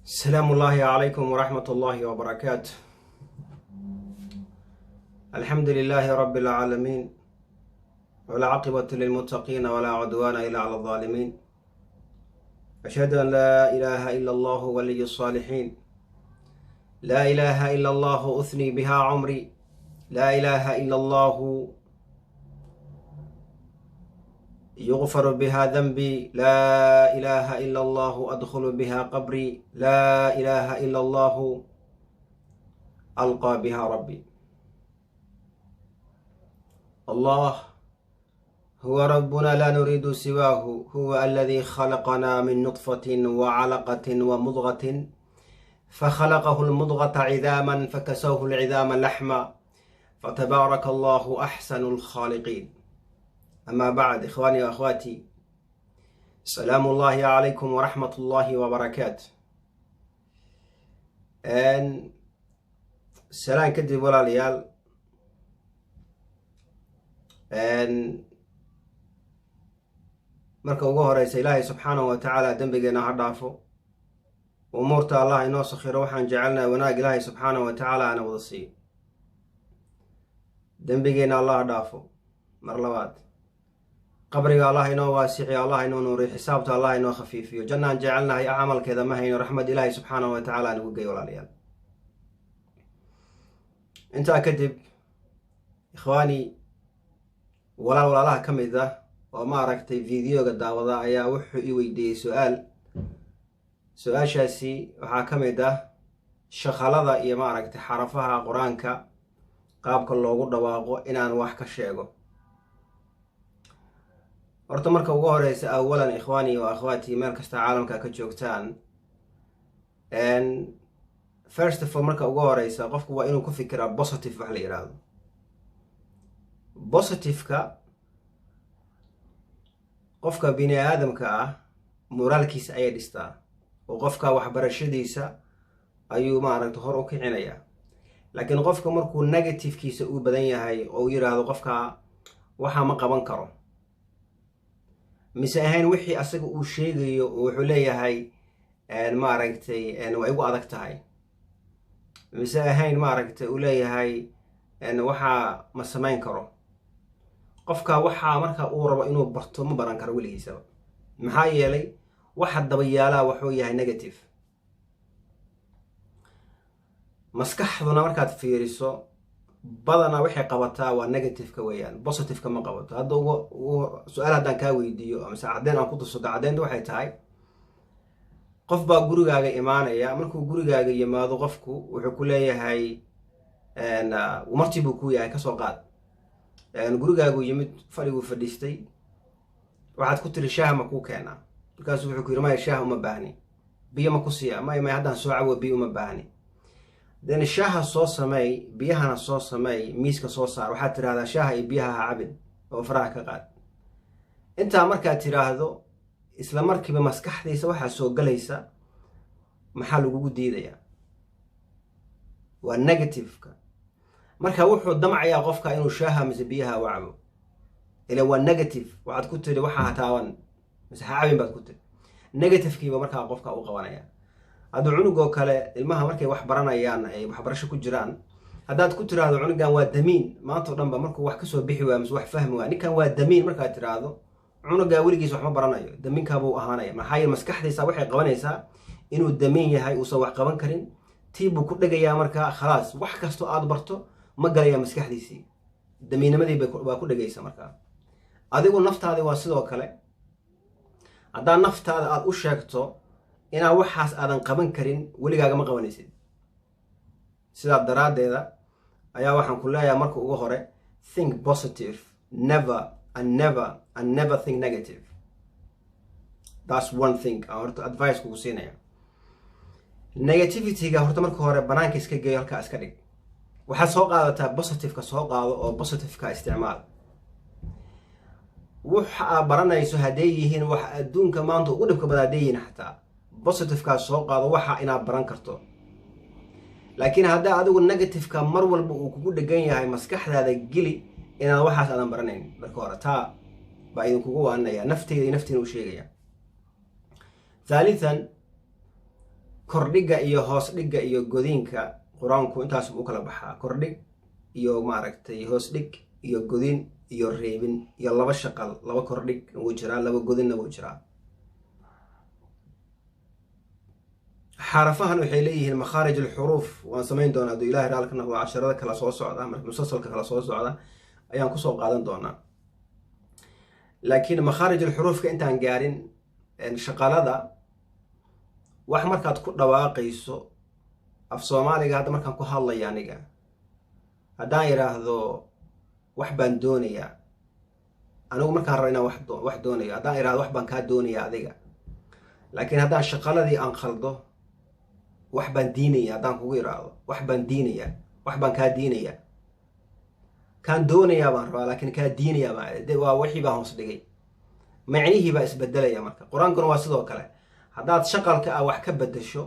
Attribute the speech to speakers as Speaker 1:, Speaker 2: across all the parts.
Speaker 1: السلام الله عليكم ورحمة الله وبركاته. الحمد لله رب العالمين، والعاقبة للمتقين، ولا عدوان إلا على الظالمين. أشهد أن لا إله إلا الله ولي الصالحين. لا إله إلا الله أثني بها عمري. لا إله إلا الله يغفر بها ذنبي. لا إله إلا الله أدخل بها قبري. لا إله إلا الله ألقى بها ربي. الله هو ربنا، لا نريد سواه. هو الذي خلقنا من نطفة وعلقة ومضغة، فخلقه المضغة عظاما، فكسوه العظام لحما، فتبارك الله أحسن الخالقين. أما بعد، إخواني وأخواتي، سلام الله عليكم ورحمة الله وبركاته. Een salaan kadib, walaalayaal, marka ugu horeysa, Ilaahay subxaanahu wa tacaala dembigeena ha dhaafo, umuurta Allah inoo sakhiro. Waxaan jecelnahay wanaag Ilaahay subxaanahu wa tacaala ana wada siiyo. Dembigeena Allah ha dhaafo. Mar labaad, qabriga Allah inoo waasiciyo, Allah inoo nuuriyo, xisaabta Allah inoo khafiifiyo. Jannaan jecelnahay, camalkeeda ma hayno. Raxmad Ilaahay subxaanahu wa tacaala nagu geey. Walaalayaal, intaa kadib, ikhwaani, walaal walaalaha ka mid ah oo maaragtay videoga daawada ayaa wuxuu ii weydiiyey su-aal. Su-aashaasi waxaa ka mid ah shaqalada iyo maaragtay xarafaha Qur-aanka qaabka loogu dhawaaqo inaan wax ka sheego. Horta marka ugu horeysa, awalan, ikhwaanii wa akhwaatii, meel kasta caalamka ka joogtaan, first of all, marka ugu horeysa, qofku waa inuu ku fikiraa positive. Wax la yidhaahdo positiveka, qofka bini aadamka ah moraalkiisa ayay dhistaa oo qofka waxbarashadiisa ayuu maaragta hor u kicinayaa. Laakiin qofka markuu negativekiisa uu badan yahay oo uu yidhaahdo qofka waxaa ma qaban karo, mise ahayn wixii asaga uu sheegayo, oo wuxuu leeyahay, maaragtay, waa igu adag tahay, mise ahayn, maaragtay, uu leeyahay waxaa ma samayn karo, qofka waxaa marka uu rabo inuu barto ma baran karo weligiisaba. Maxaa yeelay, waxa dabayaalaa wuxuu yahay negative. Maskaxduna markaad fiiriso, badanaa waxay qabataa waa negativeka weeyaan, positiveka ma qabato. Hadda su-aal haddaan kaa weydiiyo amase caddeyn aan ku tuso, caddeynta waxay tahay: qof baa gurigaaga imaanaya. Markuu gurigaaga yimaado, qofku wuxuu ku leeyahay, marti buu ku yahay, kasoo qaad. Gurigaagu yimid, fadhiguu fadhiistay. Waxaad ku tiri, "Shaaha ma kuu keenaa?" Markaasuu wuxuu ku yiri, "Maya, shaaha uma baahni." "Biyo ma ku siiya?" "Maya, maya, haddaan soo cawo, biyo uma baahni." Then shaaha soo sameey, biyahana soo sameey, miiska soo saar. Waxaad tidhahdaa, "Shaaha iyo biyaha ha cabin oo faraha ka qaad." Intaa markaad tidhaahdo, isla markiiba maskaxdiisa waxaa soo galaysa, maxaa lagugu diidayaa? Waa negativeka. Marka wuxuu damcayaa qofka inuu shaaha mise biyaha u cabo, ila waa negative. Waxaad ku tiri, "Waxaa ha taaban mise ha cabin" baad ku tiri. Negativekiiba markaa qofka u qabanaya. Hadduu cunugoo kale, ilmaha markay wax baranayaan, ay waxbarasho ku jiraan, haddaad ku tiraahdo, "Cunugan waa damiin," maanta o dhan ba markuu wax kasoo bixi waaya mise wax fahmi waaya, "Ninkan waa damiin," markaad tiraahdo, cunugaa weligiis wax ma baranayo, damiinkaabuu ahaanaya. Maxaa yeele, maskaxdiisa waxay qabanaysaa inuu damiin yahay, uusan wax qaban karin. Tii buu ku dhegayaa. Markaa khalaas, wax kastoo aad barto ma galaya maskaxdiisii, damiinnimadii baa ku dhegaysa. Markaa adigu naftaadi waa sidoo kale. Haddaa naftaada aad u sheegto inaa waxaas aadan qaban karin, weligaaga ma qabanaysid. Sidaa daraaddeeda ayaa waxaan ku leeyahay, marka ugu hore, think positive, never and never and never think negative. That's one thing aan horta advice kugu siinaya. Negativityga horta marka hore banaanka iska geeyo, halkaa iska dhig. Waxaad soo qaadataa positiveka, soo qaado oo positiveka isticmaal. Waxa aad baranayso hadday yihiin wax adduunka maanta ugu dhibka badan hadday yihiin xataa, positivekaas soo qaado, waxa inaad baran karto. Laakiin haddaa adigu negativeka mar walba uu kugu dhegan yahay, maskaxdaada geli inaad waxaas aadan baranayn. Marka hore taa baa idinkugu waanaya, nafteyda iyo naftiina u sheegaya. Thaalithan, Kordhigga iyo hoos dhigga iyo godiinka, Qur-aanku intaas buu u kala baxaa: kordhig iyo, maaragtay, hoos dhig iyo godin iyo reebin iyo laba shaqal. Laba kordhig wuu jiraa, laba godinna wuu jiraa. Xarafahan waxay leeyihiin makhaarij alxuruuf. Waan samayn doonaa hadduu Ilahay raal ka noqdo. Casharada kala soo socda, marka musalsalka kala soo socda, ayaan kusoo qaadan doonaa. Laakiin makhaarij alxuruufka intaan gaarin, shaqalada wax markaad ku dhawaaqayso, af Soomaaliga hadda markaan ku hadlaya aniga, haddaan idhaahdo "wax baan doonayaa", anigu markaan rabo inaan wax doonayo, haddaan idhahdo "wax baan kaa doonayaa adiga", laakiin haddaan shaqaladii aan khaldo, "wax baan diinaya" haddaan kugu idhaahdo, "wax baan diinayaa", "wax baan kaa diinayaa", "kaan doonayaa" baan rabaa, laakiin "kaa diinayaa" baan waa wixii baan hoos dhigay, micnihii baa isbedelaya. Marka Qur-aankuna waa sidoo kale. Haddaad shaqalka ah wax ka bedesho,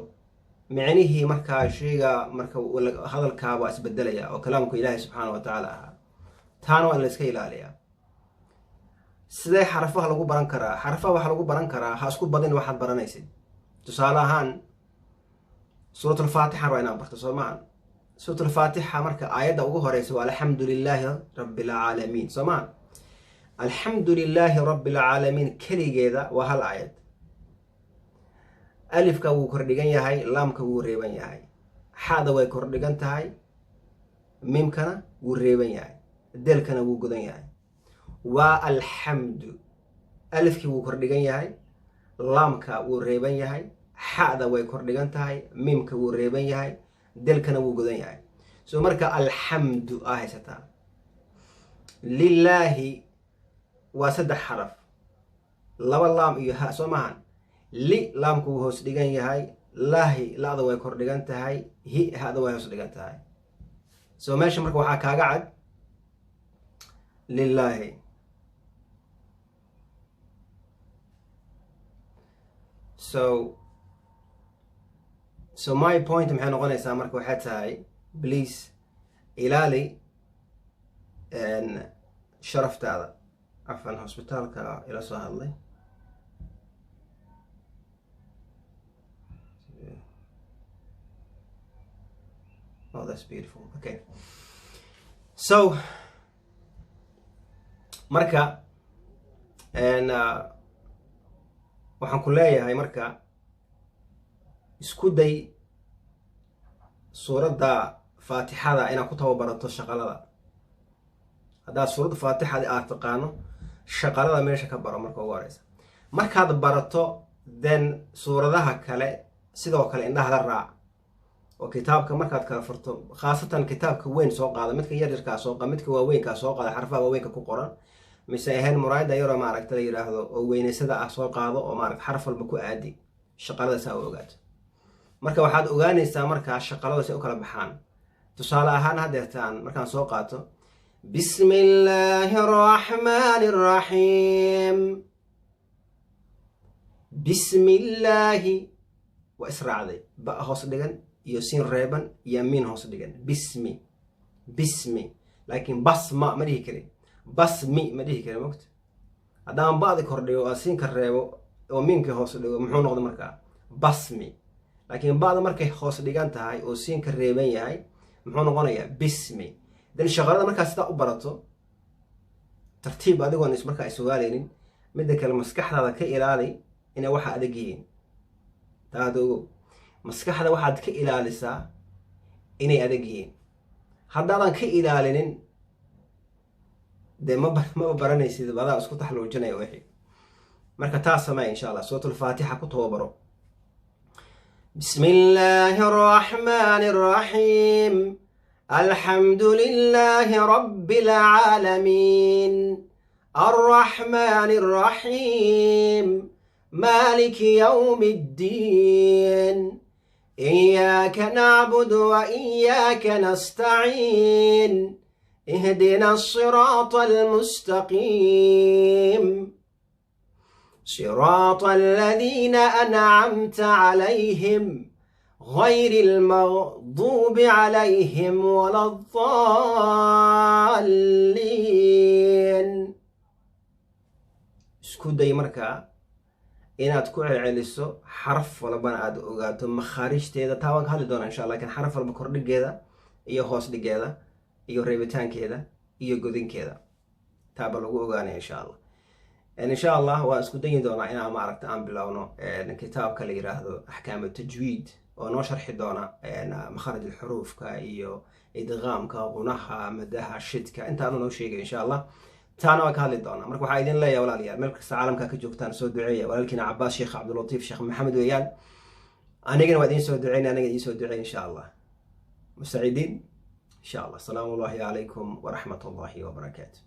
Speaker 1: micnihii markaa shayga, marka hadalkaa waa isbedelaya oo kalaamku Ilaahay subxaana wa tacaala ahaa. Taana waa in la iska ilaaliyaa. Sidee xarafaha lagu baran karaa? Xarafaha waxaa lagu baran karaa, ha isku badin waxaad baranaysid. Tusaale ahaan, Suuratulfaatixa waa inaan barto, soo maaha? Suuratulfaatixa marka aayadda ugu horeysa waa "alxamdu lilaahi rabbi alcaalamiin", soo maha? "Alxamdu lilaahi rabbi alcaalamiin" keligeeda waa hal aayad. Alifka wuu kordhigan yahay, laamka wuu reeban yahay, xaada way kordhigan tahay, miimkana wuu reeban yahay, delkana wuu godan yahay. Waa alxamdu. Alifkii wuu kordhigan yahay, laamka wuu reeban yahay, xa'da way kordhigan tahay, miimka wuu reeban yahay, delkana wuu godan yahay. So marka alxamdu aa haysataa. Lilaahi waa saddex xaraf, laba laam iyo ha, soo maahan? Li, laamku wuu hoos dhigan yahay. Laahi, la'da way kordhigan tahay. Hi, ha'da way hoos dhigan tahay. So meesha marka waxaa kaaga cad lilaahi. So my point maxay noqonaysaa marka? Waxay tahay, please ilaali sharaftaada. Cafan, hosbitaalka ila soo hadlay. Oh, that's beautiful. Okay, so marka waxaan ku leeyahay, marka isku day suuradda Faatixada inaad ku tababarato shaqalada. Haddaad suuradda Faatixada aad taqaano, shaqalada meesha ka baro marka ugu horeysa. Markaad barato, then suuradaha kale sidoo kale indhaha la raac oo kitaabka markaad kala furto, khaasatan kitaabka weyn soo qaada, midka yaryarkaa soo qaada, midka waaweynkaa soo qaada, xarfaha waaweynka ku qoran, mise ahayn muraayada yaroo, maaragta, la yidhaahdo oo weynaysada ah soo qaado, oo maaragta xaraf walba ku aadi shaqalada, saa u ogaato. Marka waxaad ogaanaysaa markaa shaqalada si u kala baxaan. Tusaale ahaan, haddeertaan markaan soo qaato "bismi illaahi araxmaani araxiim", bismi illaahi waa israacday, ba hoos dhigan iyo siin reeban iyo miin hoos dhigan. Bismi, bismi. Laakiin basma ma dhihi karin, basmi ma dhihi karin, mogta? Haddaan ba'di kordhigo oo siinka reebo oo miinkii hoos dhigo, muxuu noqda markaa? Basmi. Laakiin ba'da markay hoos dhigan tahay oo siinka reeban yahay, muxuu noqonayaa? Bismi. Dan shaqalada markaa sidaa u barato tartiib, adigoon is markaa isugaaleynin. Midda kale, maskaxdaada ka ilaali inay waxa adag yihiin. Taada ogow, maskaxda waxaad ka ilaalisaa inay adag yihiin. Haddaadan ka ilaalinin, dee maba baranaysid, adaa isku taxluujinaya wixii. Marka taa samee, insha Allah. Suuratulfaatixa ku tababaro. "Bismi illaahi araxmaani araxiim, alxamdu lilaahi rabbi alcaalamiin, alraxmaani araxiim, maaliki yowmi ddiin, iyaaka nacbudu wa iyaaka nastaciin, ihdina asiraata almustaqiim, صراط الذين أنعمت عليهم، غير المغضوب عليهم ولا الضالين." Isku day markaa Inaad ku celceliso, xaraf walbana aad ogaato makhaarijteeda. Taa waan ka hadli doonaa, insha Allah, lakin xaraf walba kordhigeeda iyo hoos dhigeeda iyo reebitaankeeda iyo godinkeeda taaba lagu ogaanaya, insha Allah. Insha Allah waan isku dayi doonaa inaan, maaragta, aan bilowno kitaabka la yiraahdo Axkaam Tajwiid, oo noo sharxi doona makharaj alxuruufka iyo idqaamka, qunaha, madaha, shidka, intaanu noo sheegay, insha Allah. Taana waan ka hadli doonaa. Marka waxaa idin leeyahay, walaalayaal, meel kasta caalamka ka joogtaan, soo duceeya. Walaalkiina Cabaas Sheekh Cabdulatiif Sheekh Maxamed weeyaan. Anigana waa idiin soo duceynaya, aniga idiin soo duceey, insha Allah. Mustacidiin, insha Allah. Asalaamu Allahi calaykum waraxmat Allahi wabarakaatu.